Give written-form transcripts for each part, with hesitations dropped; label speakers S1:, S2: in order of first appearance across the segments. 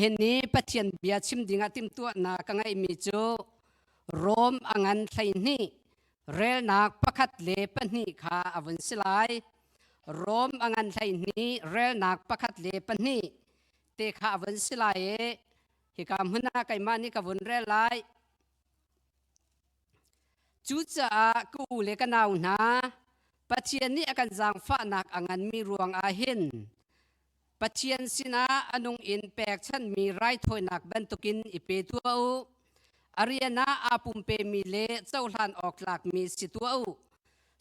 S1: Nihin ni Pathian bia chim dingah timhtuahnak ka ngeihmi cu Rom a ngan 12 relnak pakhat le pahnih kha a vun si lai. Rom a ngan 12 relnak pakhat le pahnih te kha a vun si lai i hika hmun ah keimah nih ka vun rel lai. Cucaah ka u le ka nau hna, Pathian nih a kan zaangfahnak a nganmi ruangah hin Pathian sinah a nung in pekchanhmi raithawinak bantukin i pe tuah u. A rian ah aa pumpemi le cohlan awk tlakmi si tuah u.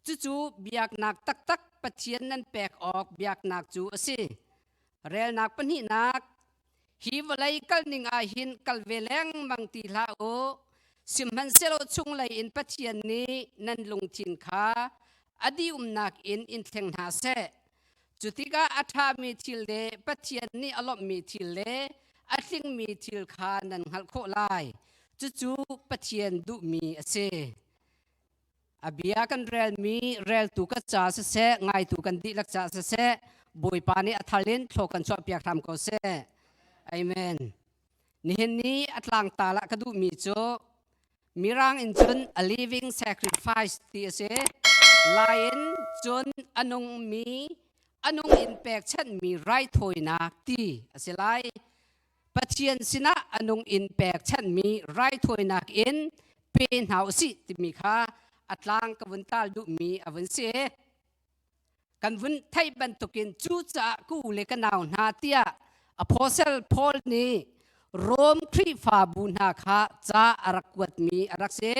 S1: Cucu biaknak taktak Pathian nan pek awk biaknak cu a si. Relnak pahnihnak, hi vawlei kalning ah hin kal ve lengmang ti hlah u. Sihmanhsehlaw chunglei in Pathian nih nan lungthin kha a dihumnak in in thleng hna seh. Cu tikah a ṭhami thil le Pathian nih a lawmhmi thil le a tlingmi thil kha nan hngalh khawh lai. Cucu Pathian duhmi a si. A bia kan relmi reltu ka ca siseh, ngaitu kan dihlak ca siseh, Bawipa nih a thal in thlaw kan chuahpiak hram ko seh. Amen. Nihin ni a tlangtal ah ka duhmi cu Mirang in cun a living sacrifice ti a si. Lai in cun a nungmi, a nung in pekchanhmi raithawinak ti a si lai. Pathian sinah a nung in pekchanhmi raithawinak in pe hna u sih timi kha a tlang ka vun tal duhmi a vun si. Kan vun theih bantukin cucaah ka u le ka nau hna tiah Apostle Paul nih Rom Khrihfabu hna kha ca a rak kuatmi a rak si.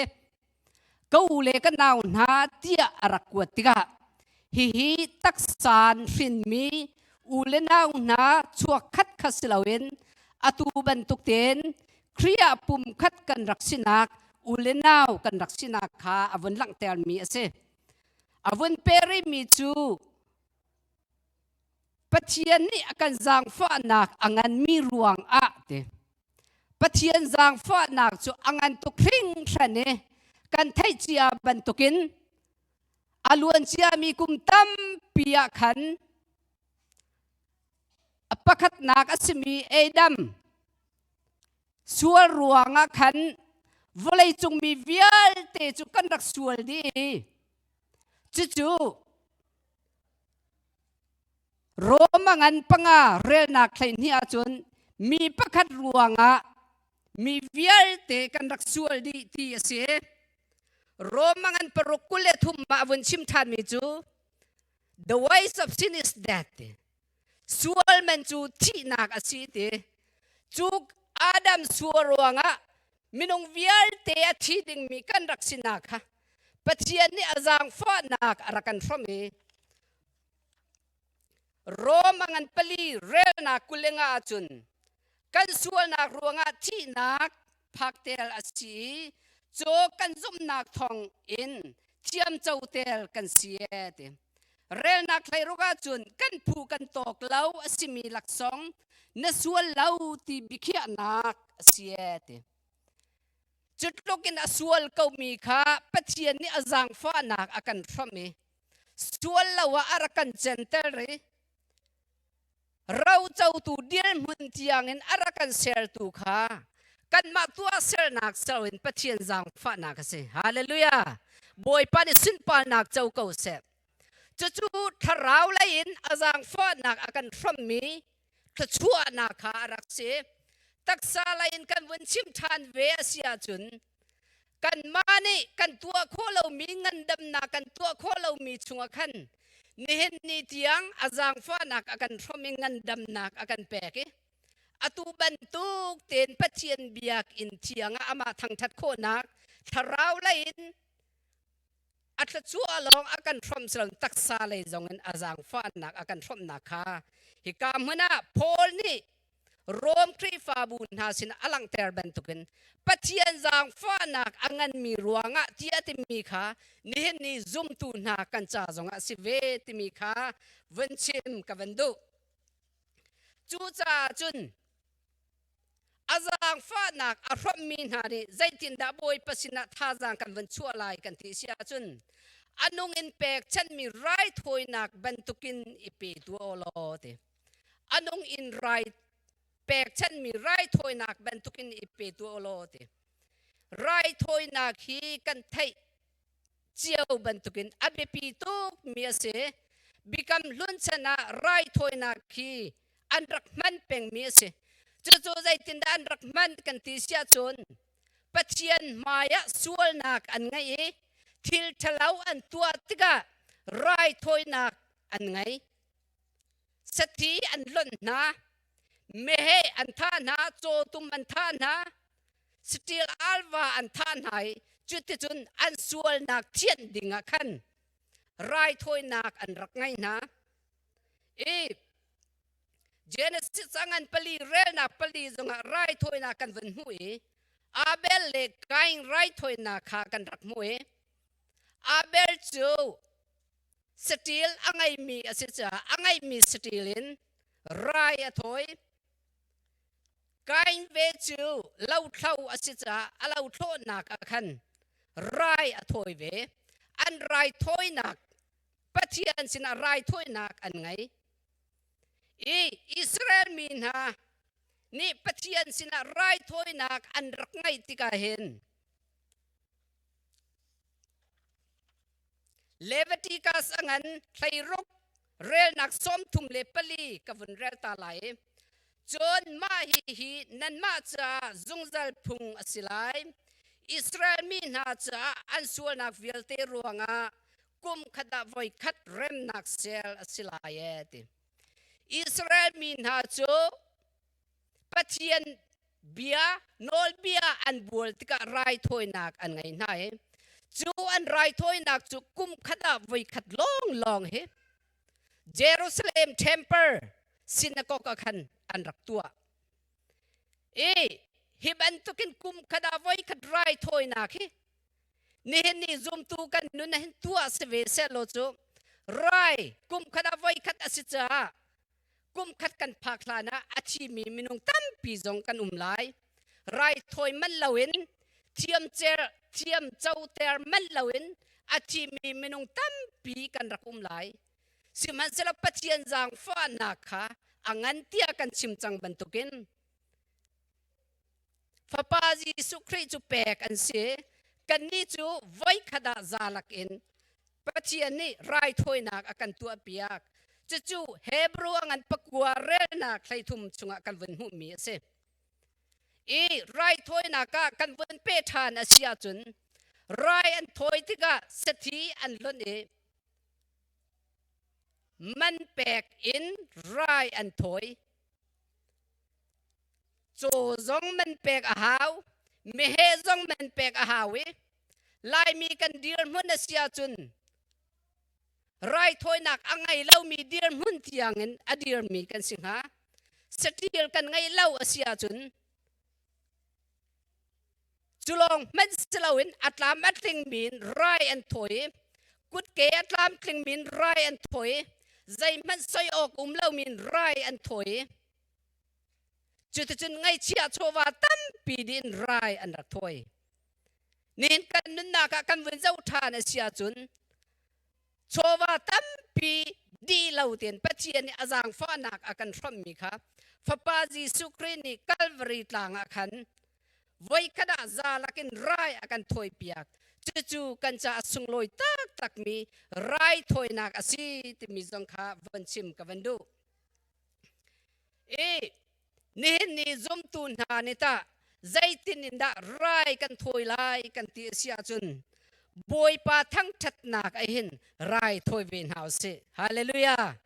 S1: Ka u le ka nau hna tiah a rak kuat tikah hihi taksan hrinmi u le nau hna chuak khat kha si loin atu bantuk tein Khrih ah pum khat kan rak sinak u le nau kan rak sinak kha a vun langhtermi a si. A vun pe rihmi cu Pathian nih a kan zaangfahnak a nganmi ruang ah ti. Pathian zaangfahnak cu a ngan tuk hringhran i kan theih cia bantukin a luan ciami kum tampi ah khan a pakhatnak a simi Adam Sual ruangah khan vawleicung mi vialte cu kan rak sual dih i cucu Roma ngan panga relnak 12 ahcun mi pakhat ruangah mi vialte kan rak sual dih ti a si. Roma ngan paruk 23 ah vun chim ṭhanmi cu the wages of sin is death. Sual man cu thihnak a si ti. Cu Adam sual ruangah minung vialte a thi dingmi kan rak sinak kha Pathian nih a zaangfahnak a rak kan hrawmh i Rom a ngan pali relnak 25 ahcun kan sualnak ruangah thihnak phaktel a si i cu kan zumhnak thawng in thiamcotel kan si e ti. Relnak 16 ahcun kan phu kan tawk lo a simi laksawng na sual lo ti biakhiahnak a si e ti. Cu tluk in a sual komi kha Pathian nih a zaangfahnak a kan hrawmh i sual lo ah a rak kan center i rocotu dirhmun tiangin a rak kan sertu kha kanmah tuahsernak in Pathian zaangfahnak a si. Hallelujah! Bawipa nih sunparnak co ko seh. Cucu thlarau lei in a zaangfahnak a kan hrawmmi thluachuahnak kha a rak si. Taksa lei in kan vun chim ṭhan ve a si ahcun kanmah nih kan tuah khawh lomi ngandamnak kan tuah khawh lomi chungah khan nihin ni tiang a zaangfahnak a kan hrawmh i ngandamnak a kan pek i atu bantuk tein Pathian biakinn thiang ah amah thangṭhat khawhnak thlarau lei in a thluachuah lawng a kan hrawmh si lo taksa lei zong in a zaangfahnak a kan hrawmhnak kha hika hmun ah Paul nih Rom Khrihfabu hna sin a langhter bantukin Pathian zaangfahnak a nganmi ruangah tiah timi kha nihin ni zumtu hna kan ca zongah a si ve timi kha vun chim ka van duh. Cucaah cun a zaangfahnak a hrawmhmi hna nih zeitindah Bawipa sinah thazaang kan van chuah lai kan ti si ahcun a nung in pekchanhmi raithawinak bantukin i pe tuah law ti. A nung in rai Pekchanhmi raithawinak bantukin i pe tuah u law ti. Raithawinak hi kan theih cio bantukin a biapi tukmi a si. Biakam hlun chan ah raithawinak hi an rak hman pengmi a si. Cucu zeitindah an rak hman kan ti si ahcun Pathian hmaiah sualnak an ngei i thil ṭhalo an tuah tikah raithawinak an ngei. Sathi an lonh hna, meheh an thah hna, cawtum an thah hna, saṭil alva an thah hna i cuticun an sualnak thianh ding ah khan raithawinak an rak ngei hna. I Genesis a ngan pali relnak pali zongah raithawinak kan vun hmuh i Abel le Kain raithawinak kha kan rak hmuh i Abel cu saṭil a ngeimi a si caah a ngeihmi saṭil in rai a thawi. Kain ve cu lothlo a si caah a lothlawhnak ah khan rai a thawi ve. An raithawinak Pathian sinah raithawinak an ngei. I Israel mi hna nih Pathian sinah raithawinak an rak ngeih tikah hin Leviticus a ngan 16 relnak 34 ka vun rel ta lai. Cun mah hi hi nanmah caah zungzal phung a si lai. Israel mi hna caah an sualnak vialte ruangah kum khat ah voi khat remnak sel a si lai e ti. Israel mi hna cu Pathian bia nawlbia an bual tikah raithawinak an ngei hna i cu an raithawinak cu kum khat ah voi khat lawnglawng hi Jerusalem Temple synagogue ah khan an rak tuah. I hi bantukin kum khat ah voi khat raithawinak hi nihin ni zumtu kan nun hin tuah si ve seh law cu rai kum khat ah voi khat a si caah kum khat kan phak hlan ah a thimi minung tampi zong kan um lai. Raithawi man loin thiam cer thiam coter man loin a thimi minung tampi kan rak um lai. Sihmanhsehlaw Pathian zaangfahnak kha a ngan tiah kan chim cang bantukin Fapa Jesuh Khrih cu pek an si. Kannih cu voikhat ah zalak in Pathian nih raithawinak a kan tuahpiak. Cucu Hebrew a ngan pakua relnak 13 chungah kan vun hmuhmi a si. I raithawinak ah kan vun pe ṭhan a si ahcun rai an thawi tikah sathi an lonh i man pek in rai an thawi. Caw zong man pek a hau, meheh zong man pek a hau i Laimi kan dirhmun a si ahcun raithawinak a ngei lomi dirhmun tiangin a dirmi kan si hnga. Saṭil kan ngeih lo a si ahcun cu lawng hmanh si loin a tlam a tlingmi in rai an thawi i kutke a tlamtlingmi in rai an thawi i zeihmanh soi awk um lomi in rai an thawi i cuticun ngaihchia chawva tampi dih in rai an rak thawi. Nihin kan nunnak ah kan vun zoh ṭhan a si ahcun chawva tampi dih lo tein Pathian nih a zaangfahnak a kan hrawmhmi kha Fapa Jesuh Khrih nih Calvary tlang ah khan voikhat ah za lakin rai a kan thawipiak. Cucu kan caah sunglawi taktakmi raithawinak a si timi zong kha von chim ka van duh. I nihin ni zumtu hna nih tah zeitin in dah rai kan thawi lai kan ti a si ahcun Bawipa thangṭhatnak ah hin rai thawi ve hna usih. Hallelujah.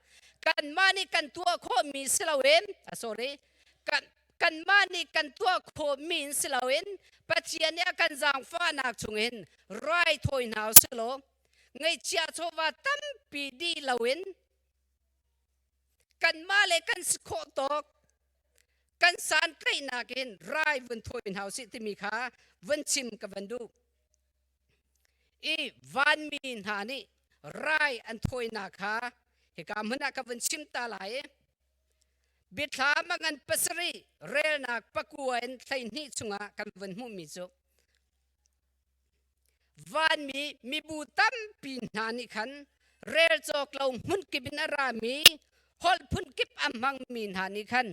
S1: Kanmah nih kan tuah khawhmi si loin, ah, sorry, kan kanmah nih kan tuah khawhmi in si loin Pathian nih a kan zaangfahnak chungin rai thawi hna usih law ngaihchia chawva tampi dih loin kanmah le kan si khawh tawk kan santlaihnak in rai vun thawi hna usih timi kha vun chim ka van duh. I vanmi hna nih rai an thawinak kha hika hmun ah ka vun chim ta lai. Biathlam a ngan pasarih relnak pakua in 12 chungah kan vun hmuhmi cu Vanmi mibu tampi hna nih khan rel cawk lo hmunkip in a rami holh phunkip a hmangmi hna nih khan.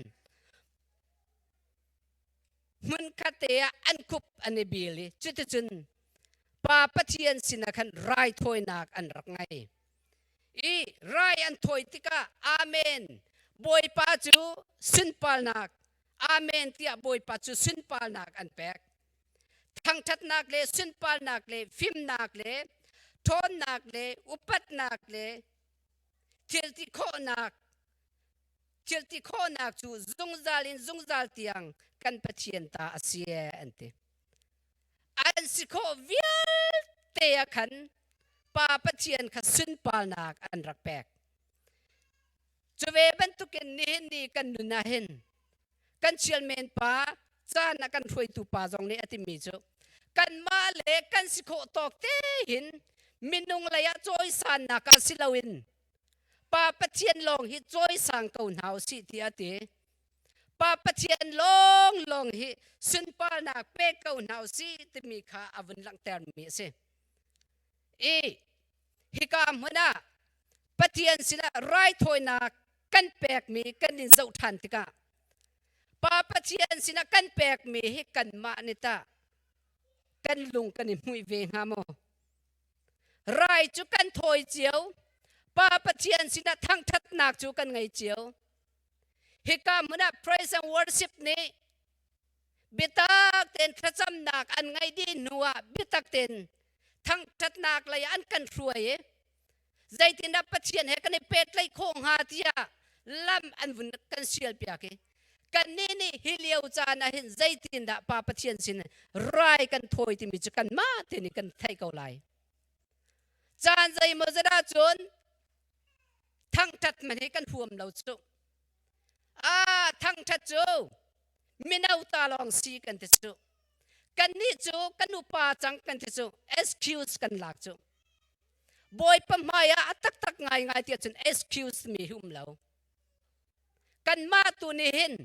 S1: Hmunkhat te ah an khup an i bil i cuticun Pa Pathian sinah khan raithawinak an rak ngei. I rai an thawi tikah Amen Bawipa cu sunparnak Amen tiah Bawipa cu sunparnak an pek. Thangṭhatnak le sunparnak le fimnak le ṭhawnnak le upatnak le thilti khawhnak thilti khawhnak cu zungzal in zungzal tiang kan Pathian ta a si an ti. An si khawh vialte ah khan Pa Pathian kha sunparnak an rak pek. Cu ve bantukin nihin ni kan nun ah hin kan chialmen pa caan a kan hruaitu pa zong nih a timi cu kanmah le kan si khawh tawk te hin minung lei ah cawisannak ah si loin Pa Pathian lawng hi cawisang ko hna usih ti a ti. Pa Pathian lawng lawng hi sunparnak pe ko hna usih timi kha a vun langhtermi a si. I hika hmun ah Pathian sinah raithawinak kan pekmi kan in zoh ṭhan tikah Pa Pathian sinah kan pekmi hi kanmah nih tah kan lung kan i hmuih ve hnga maw? Rai cu kan thawi cio, Pa Pathian sinah thangṭhatnak cu kan ngei cio. Hika hmun ah praise and worship nih biatak tein thlacamnak an ngeih dih hnu ah biatak tein thangṭhatnak lei an kan hruai i zeitindah Pathian he kan i pehtlaih khawh hnga tiah lam an vun kan sial piak i kannih nih hi lio caan ah hin zeitindah Pa Pathian sin rai kan thawi timi cu kanmah te nih kan theih ko lai. Caan zeimaw zat ahcun thangṭhat man hi kan huam lo cu. Ah, thangṭhat cu mino ta lawng si kan ti cu. Kannih cu kan upa cang kan ti cu. Excuse kan lak cu. Bawipa hmai ah a taktak ngaingai ti ahcun excuse mi hi um lo. Kanmah tu nih hin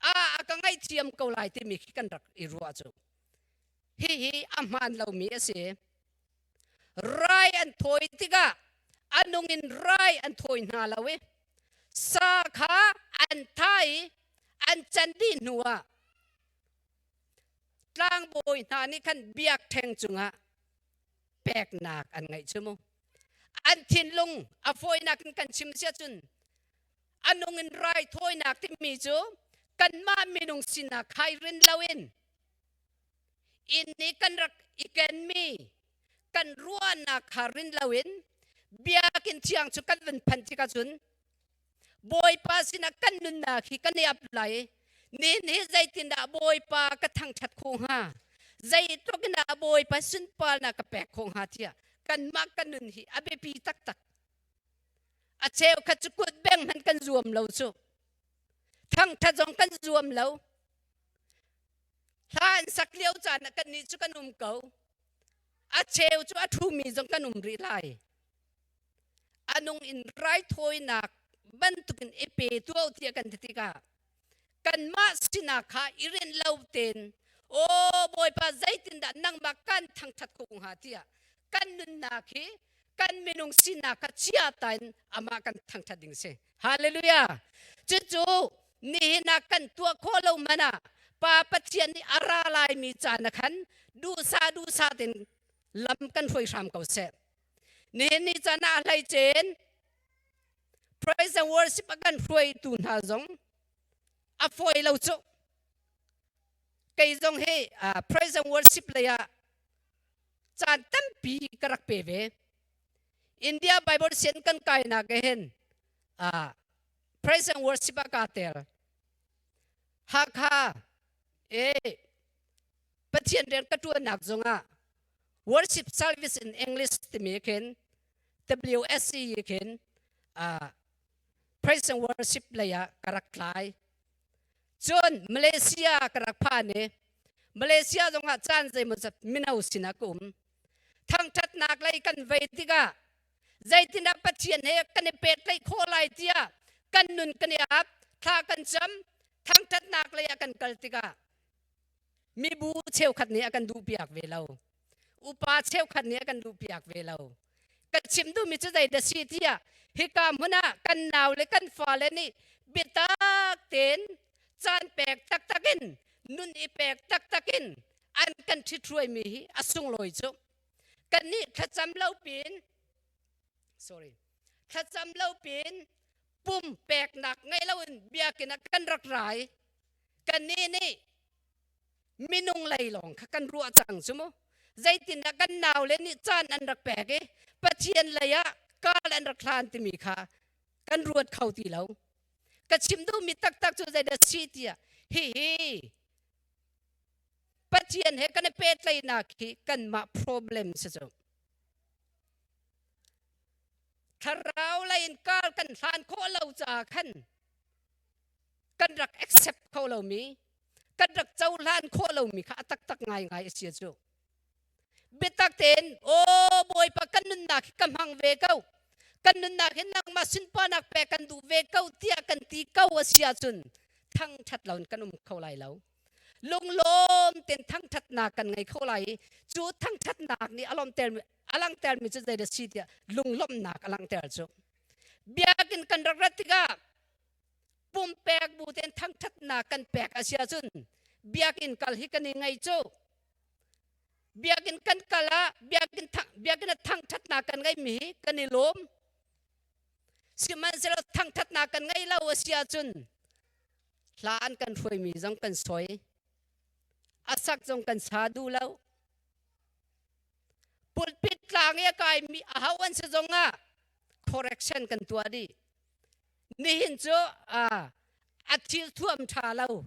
S1: a a ka ngaihthiam ko lai timi khi kan rak i ruah cu. Hihi a hmaan lomi a si. Rai an thawi tikah a nung in rai an thawi hna lo i sa kha an thah i an can dih hnuah tlangbawi hna nih khan biakṭheng cungah peknak an ngeih cu mu. An thinlung a fawinak in kan chim si ahcun a nung in raithawinak timi cu kanmah minung sinak khai rin loin inn i kan rak i kenmi kan ruahnak kha rin loin biakinn thiang cu kan vun phanh tikah cun Bawipa sinah kan nunnak hi kan i ap lai. Nihin hi zeitindah Bawipa ka thangṭhat khawh hnga? Zeitluk in dah Bawipa sunparnak ka pek khawh hnga tiah kanmah kan nun hi a biapi taktak. A cheukhat cu kut beng hmanh kan zuam lo cu. Thangṭhat zong kan zuam lo. Hla an sak lio caan ah kannih cu kan um ko. A cheu cu a ṭhumi zong kan um rih lai. A nung in raithawinak bantukin i pe tuah tiah kan ti tikah kanmah sinak kha i rinh lo tein aw Bawipa zeitindah nangmah kan thangṭhat khawh hnga tiah kan nunnak hi kan minung sinak kha chia ta in amah kan thangṭhat ding si. Hallelujah! Cucu nihin ah kan tuah khawh lo man ah Pa Pathian nih a ra laimi caan ah khan duhsah duhsah tein lam kan hruai hram ko seh. Nihin ni caan ah hleicen praise and worship a kan hruaitu hna zong a fawi lo cu. Kei zong hi praise and worship lei ah caan tampi ka rak pe ve. India Bible sian kan kainak hin praise and worship ah kaa tel. Hakha e Pathian rian ka ṭuannak zongah worship service in English timi khin WSC khin uh, praise and worship lei ah ka rak tlai. Cun Malaysia ka rak phan i Malaysia zongah caan zeimawzat mino sinah ka um. Thangṭhatnak lei kan vei tikah zeitindah Pathian he kan i pehtlaih khawh lai tiah kan nun kan i ap, thla kan cam, thangṭhatnak lei ah kan kal tikah mibu cheukhat nih a kan duhpiak ve lo. Upa cheukhat nih a kan duhpiak ve lo. Ka chim duhmi cu zei dah si tiah hika hmun ah kan nau le kan fale nih biatak tein caan pek taktak in Nun i pek taktak in an kan ṭhithruaimi hi a sunglawi cu. Kannih thlacam lo pin sorry thlacam lo pin pum peknak ngei loin biakinn ah kan rak ra i kannih nih minung lei lawng kha kan ruah cang cu mu. Zeitindah kan naule nih caan an rak pek i Pathian lei ah kal an rak hlan timi kha kan ruat kho ti lo. Ka chim duhmi taktak cu zeidah si tiah hihi Pathian he kan i pehtlaihnak hi kanmah problem si cu. Thlarau lei in kar kan hlan khawh lo caah khan kan rak accept kho lomi, kan rak cohlan khawh lomi kha a taktak ngaingai a si cu. Biatak tein, aw Bawipa kan nunnak hi ka hmang ve ko, kan nunnak hi nangmah sunparnak pek kan duh ve ko tiah kan ti ko a si ahcun thangṭhat loin kan um kho lai lo. Lunglawm tein thangṭhatnak kan ngei kho lai i cu thangṭhatnak nih a lawmter a langhtermi cu zeidah si tiah lunglawmhnak a langhter cu. Biakinn kan rak rat tikah pumpek bu tein thangṭhatnak kan pek a si ahcun biakinn kal hi kan i ngei cu. Biakinn kan kal ah biakinn biakinn ah thangṭhatnak kan ngeimi hi kan i lawm. Sihmanhsehlaw thangṭhatnak kan ngei lo a si ahcun hla an kan hruaimi zong kan soi. A sak zong kan sa duh lo. Pulpit tlang i a kaimi aho an si zong ah correction kan tuah dih. Nihin cu a thil thuam ṭha lo.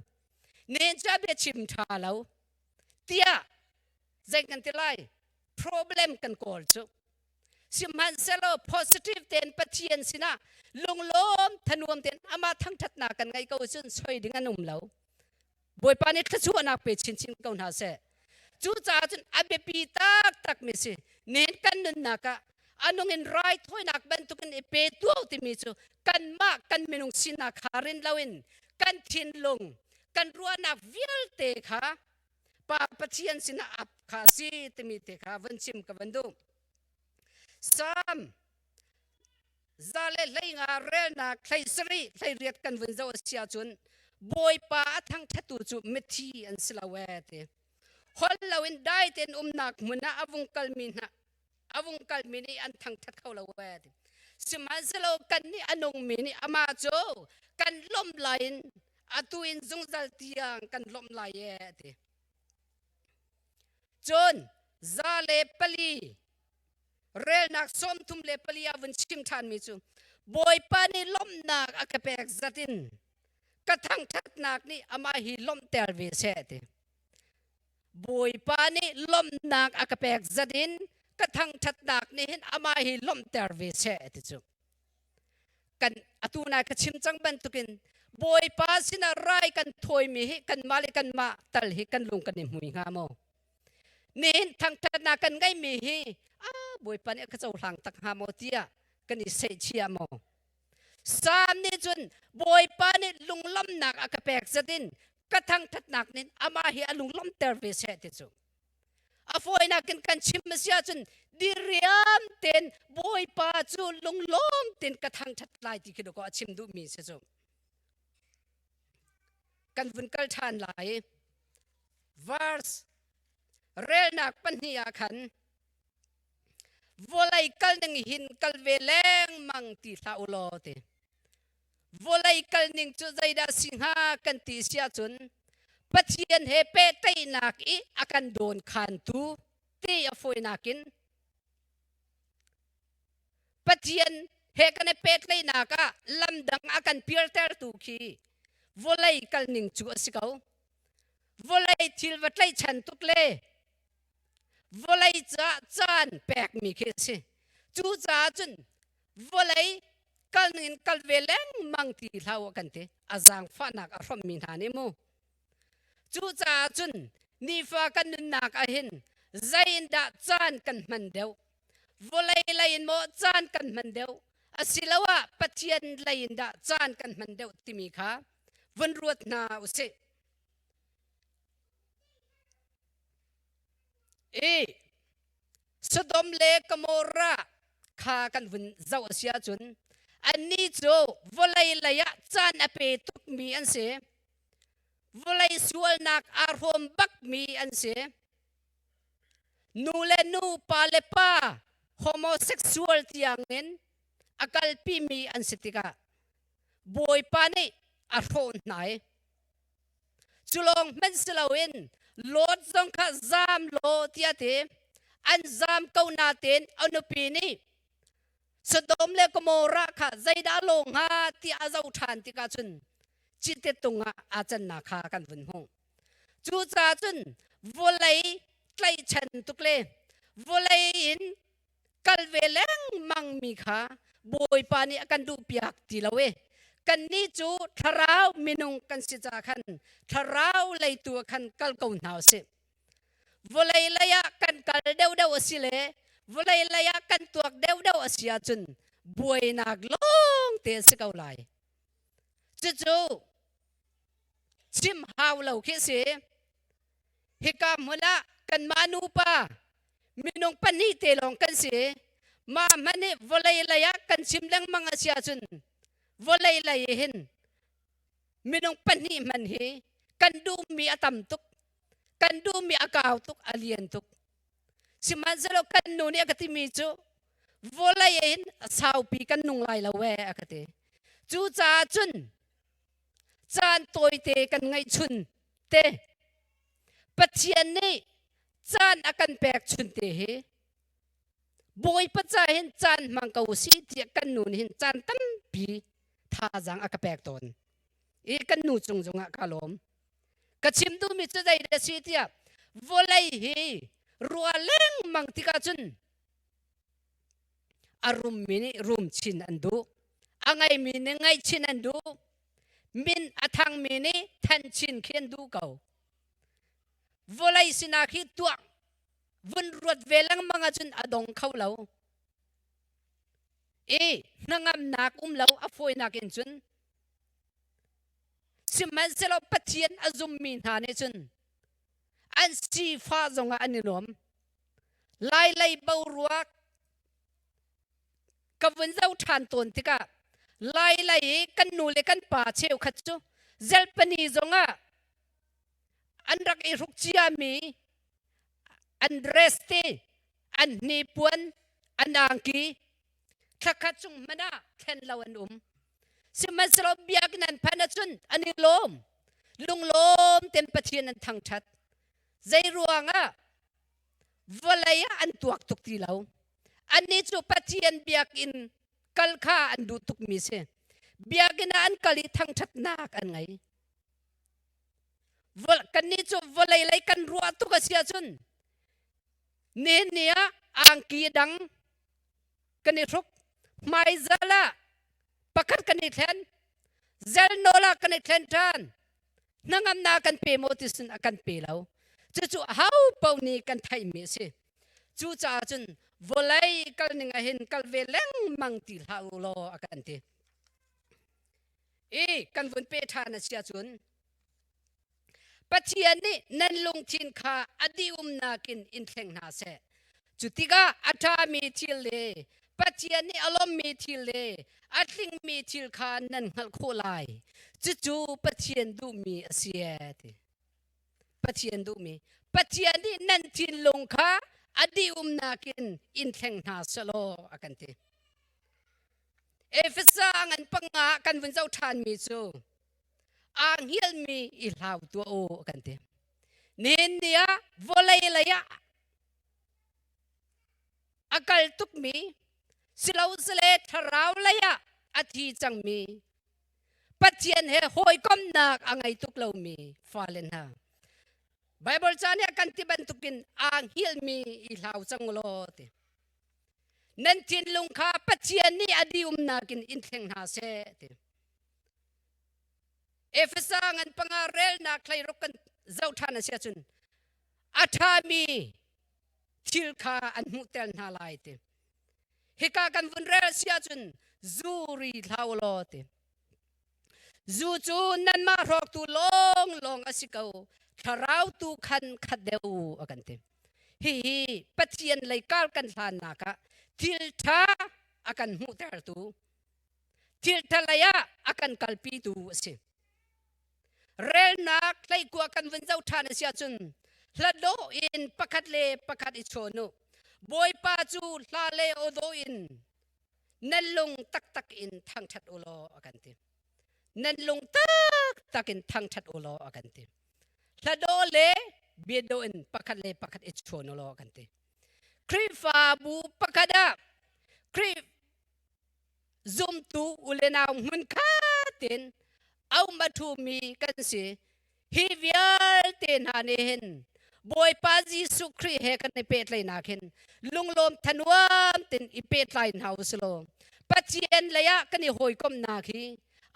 S1: Nihin cu a biachim ṭha lo. Tiah zei kan ti lai? Problem kan kawl cu. Sihmanhsehlaw positive tein Pathian sinah lunglawm thanuam tein amah thangṭhatnak kan ngei ko cun soi ding an um lo. Bawipa nih thluachuahnak pe chinchin ko hna seh. Cucaah cun a biapi taktak mi si. Nihin kan nunnak ah a nung in raithawinak bantukin i pe tuah timi cu kanmah kan minung sinak kha rin loin kan thinlung kan ruahnak vialte kha Pa Pathian sinah ap kha si timi te kha van chim ka van duh. Psalm 115 relnak 17 18 kan vun zoh a si ahcun Bawipa a thangṭhattu cu mithi an si lo ee ti. Hol loin dai tein umnak hmun ah a vung kalmi hna a vung kalmi nih an thangṭhat kho lo ee ti. Sihmanhsehlaw kan nih a nungmi nih amah cu kan lawmh lai in atu in zungzal tiang kan lawmh lai ee ti. Cun 104 relnak 34 ah vun chim ṭhanmi cu Bawipa nih lawmhnak a ka pek zat in ka thangṭhatnak nih amah hi lawmhter ve seh ti. Bawipa nih lawmhnak a ka pek zat in ka thangṭhatnak nih hin amah hi lawmhter ve seh ti cu. Kan atu nai ka chim cang bantukin Bawipa sinah rai kan thawimi hi kanmah le kanmah tal hi kan lung kan i hmui hnga maw? Nihin thangṭhatnak kan ngeimi hi ah Bawipa nih a ka cohlang tak hnga maw tiah kan i sehchia maw? Salm nih cun Bawipa nih lunglawmhnak a ka pek zat in ka thangṭhatnak nih amah hi a lunglawmhter ve seh ti cu. A fawinak in kan chim a si ahcun diriam tein Bawipa cu lunglawm tein ka thangṭhat lai ti khi dawkaw a chim duhmi si cu. Kan vun kal ṭhan lai. Verse relnak pahnih ah khan vawlei kal ning hin kal ve lengmang ti hlah u law ti. Vawlei kal ning cu zeidah si hnga kan ti si ahcun Pathian he pehtlaihnak i a kan dawn khantu ti a fawinak in Pathian he kan i pehtlaihnak ah lamdang a kan pialtertu khi vawlei kal ning cu a si ko. Vawlei thil va tlaihchan tuk le vawlei caah caan pekmi khi a si. Cucaah cun vawlei kal ning in kal ve lengmang ti hlah u kan ti. A zaangfahnak a hrawmmi hna nih mu. Cucaah cun nifa kan nunnak ah hin zei in dah caan kan hman deuh? Vawlei lei in maw caan kan hman deuh? Asiloah Pathian lei in dah caan kan hman deuh timi kha vun ruat hna usih. I Sodom le Gomorrah kha kan vun zoh a si ahcun annih cu vawlei lei ah caan a pe tukmi an si. Vawlei sualnak aa hrawm bakmi an si. Nu le nu, pa le pa, homosexual tiangin a kalpimi an si tikah Bawipa nih a hrawh hna i cu lawng hmanh si loin Lot zong kha zaam law tiah ti an zaam ko nain a nupi nih Sodom le Gomorrah kha zeidah law hnga tiah a zoh ṭhan tikah cun cite tung ah aa cannak kha kan vun hmuh. Cucaah cun vawlei tlaihchan tuk le vawlei in kal ve lengmang mi kha Bawipa nih a kan duhpiak ti lo i kannih cu thlarau minung kan si caah khan thlarau lei tu ah khan kal ko hna usih. Vawlei lei ah kan kal deuhdeuh a si le vawlei lei ah kan tuak deuhdeuh a si ahcun buainak lawng te a si ko lai. Cucu chim hau lo khi si. Hika hmun ah kanmah nupa minung pahnih te lawng kan si. Mah hmanh hi vawlei lei ah kan chim lengmang a si ahcun vawlei lei hin minung pahnih hmanh hi kan duhmi a tam tuk. Kan duhmi a kau tuk, a lian tuk. Sihmanhsehlaw kan nu nih a ka timi cu vawlei in saupi kan nung lai lo ee a ka ti. Cucaah cun caan tawite kan ngeihchun te Pathian nih caan a kan pek chun te hi Bawipa ca hin caan hmang ko usih tiah kan nu nih hin caan tampi thazaang a ka pek tawn. I kan nu cung zongah ka lawm. Ka chim duhmi cu zei dah si tiah vawlei hi rua lengmang tikah cun a rummi nih rum chin an duh. A ngeimi nih ngeih chin an duh. Min a thangmi nih than chin khi an duh ko. Vawlei sinak hi tuah vun ruat ve lengmang ahcun a dong kho lo. I hnangamnak um lo a fawinak in cun sihmanhsehlaw Pathian a zummi hna nih cun an sifah zongah an i nuam. Lailei boruak ka vun zoh ṭhan tawn tikah Lailei i kan nu le kan pa cheukhat cu zelpani zongah an rak i hruk ciami an dress te an hnipuan an angki thlakhat chung hmanh ah thlen lo an um. Sihmanhsehlaw biakinn an phanh ahcun an i lawm. Lunglawm tein Pathian an thangṭhat. Zei ruangah vawlei ah an tuak tuk ti lo. Annih cu Pathian biakinn kal kha an duh tukmi si. Biakinn ah an kal i thangṭhatnak an ngei. Kannih cu vawlei lei kan ruah tuk a si ahcun nihin ni ah angki dang kan i hruk. Hmaizal ah pakhat kan i thlen. Zelnawl ah kan i thlen ṭhan. Hnangamnak kan pe maw ti sin a kan pe lo. Cucu ho paoh nih kan theihmi a si. Cucaah cun vawlei kal ning ah hin kal ve lengmang ti hlah u law a kan ti. I kan vun pe ṭhan a si ahcun Pathian nih nan lungthin kha a dihumnak in in thleng hna seh. Cu tikah a ṭhami thil le Pathian nih a lawmmi thil le a tlingmi thil kha nan hngalh khawh lai. Cucu Pathian duhmi a si ee ti. Pathian duhmi. Pathian nih nan thinlung kha a dihumnak in in thleng hna selaw a kan ti. Efesa ngan panga kan vun zoh ṭhanmi cu aa hngilmi i hlau tuah u a kan ti. Nihin ni ah vawlei lei ah a kal tukmi silosile thlarau lei ah a thi cangmi Pathian he hawikomhnak a ngei tuk lomi fale hna Bible ca nih a kan ti bantukin aa hngilmi i hlau cang u law ti. Nan thinlung kha Pathian nih a diumnak in in thleng hna seh ti. Efesa ngan panga relnak thleiruk kan zoh ṭhan a si ahcun a ṭhami thil kha an hmuhter hna lai ti. Hika kan vun rel si ahcun zu ri hlah u law ti. Zu cu nanmah hrawktu lawnglawng a si ko, thlarau tu khan khat deuh u a kan ti. Hihi Pathian lei kar kan hlannak ah thil ṭha a kan hmuhtertu thil ṭha lei ah a kan kalpitu a si. Relnak hleikua kan vun zoh ṭhan a si ahcun hla dawh in pakhat le pakhat i chawn u. Bawipa cu hla le aw dawh in nan lung taktak in thangṭhat u law a kan ti. Nan lung taktak in thangṭhat u law a kan ti. Hla dawh le bia dawh in pakhat le pakhat i chawn u law a kan ti. Khrihfabu pakhat ah Khrih zumtu u le nau hmunkhat in aum a ṭhumi kan si. Hi vialte hna nih hin Bawipa Jesuh Khrih he kan i pehtlaihnak hin lunglawm thanuam tin i pehtlai hna u silaw Pathian lei ah kan i hawikomhnak hi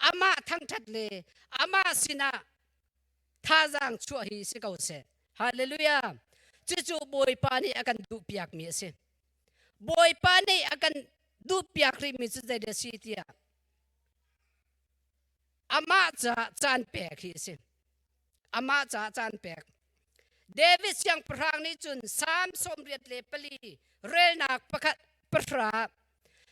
S1: amah thangṭhat le amah sinah thazaang chuah hi si ko seh. Hallelujah. Cucu Bawipa nih a kan duhpiakmi a si. Bawipa nih a kan duhpiak rihmi cu zei a si tiah amah caah caan pek hi a si. Amah caah caan pek. David siangpahrang nih cun Salm 84 relnak pakhat pahra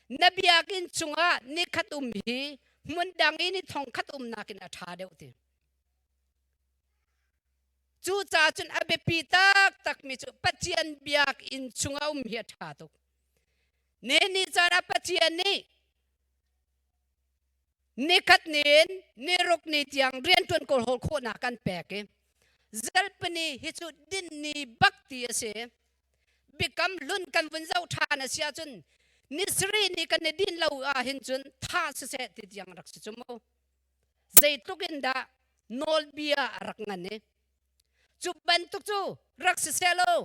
S1: na biakinn chungah nikhat um hi hmun dang i ni thong khat umnak in a ṭha deuh ti. Cucaah cun a biapi taktakmi cu Pathian biakinn chungah um hi a ṭha tuk. Ni ni caan ah Pathian nih nikhat ni in niruk ni tiang rianṭuan kawlhawl khawhnak kan pek i zalpani hi cu din ni bak ti a si. Biakam hlun kan vun zoh ṭhan a si ahcun ni sarih ni kan i din lo ahhin cun tha siseh ti tiang rak si cu mu. Zeitluk in dah nawlbia a rak ngan i cu bantuk cu rak si seh law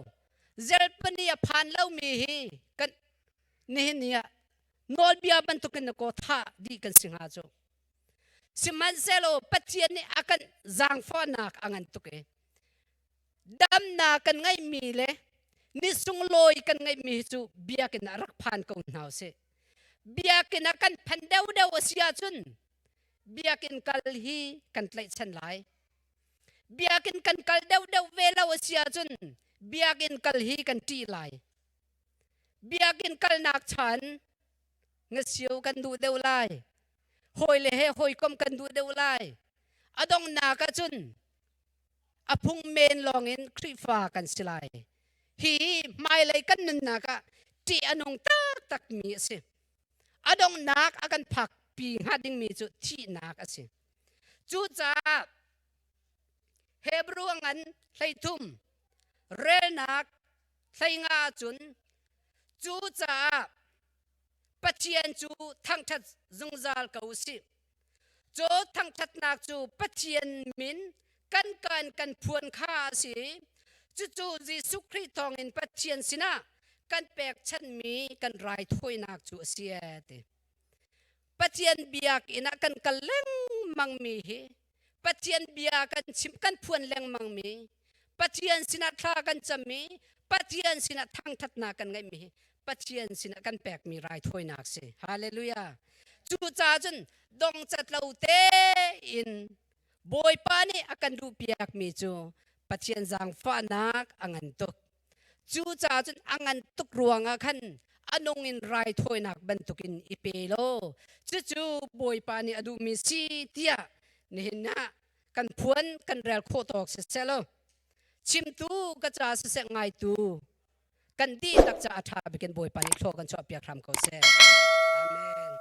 S1: zelpani a phan lomi hi kan nihin ni ah nawlbia bantukin na kaw thah dih kan si hnga cu. Sihmanhsehlaw Pathian nih a kan zaangfahnak a ngan tuk i damnak kan ngeihmi le ni sunglawi kan ngeihmi hi cu biakinn ah rak phan ko hna usih. Biakinn ah kan phan deuhdeuh a si ahcun biakinn kal hi kan tlaihchan lai. Biakinn kan kal deuhdeuh ve lo a si ahcun biakinn kal hi kan ṭih lai. Biakinn kalnak chan ngasio kan duh deuh lai. Hawi le he hawikom kan duh deuh lai. A donghnak ahcun a phung men lawngin Khrihfa kan si lai. Hi hmailei kan nunnak ah ṭih a nung taktakmi a si. A donghnak a kan phakpi hnga dingmi cu thihnak a si. Cucaah Hebrew ngan 13 relnak 15 ahcun cucaah Pathian cu thangṭhat zungzal ko u sih. Cu thangṭhatnak cu Pathian min kan kan kan phuan kha a si. Cucu Jesuh Khrih thawngin Pathian sinah kan pekchanhmi kan raithawinak cu a si ee ti. Pathian biakinn ah kan kal lengmangmi hi Pathian bia kan chim kan phuan lengmangmi Pathian sinah thla kan cammi Pathian sinah thangthatnak kan ngeihmi hi Pathian sinah kan pekmi raithawinak si. Hallelujah. Cucaah cun dongcat lo tein Bawipa nih a kan duhpiakmi cu Pathian zaangfahnak a ngan tuk. Cucaah cun a ngan tuk ruangah khan a nung in raithawinak bantukin i pe law cucu Bawipa nih a duhmi si tiah nihin ah kan phuan kan rel khawh tawk siseh law chimtu ka ca siseh ngaitu kan dihlak ca a ṭha bikin Bawipa nih thlua kan chuahpiak hram ko seh. Amen.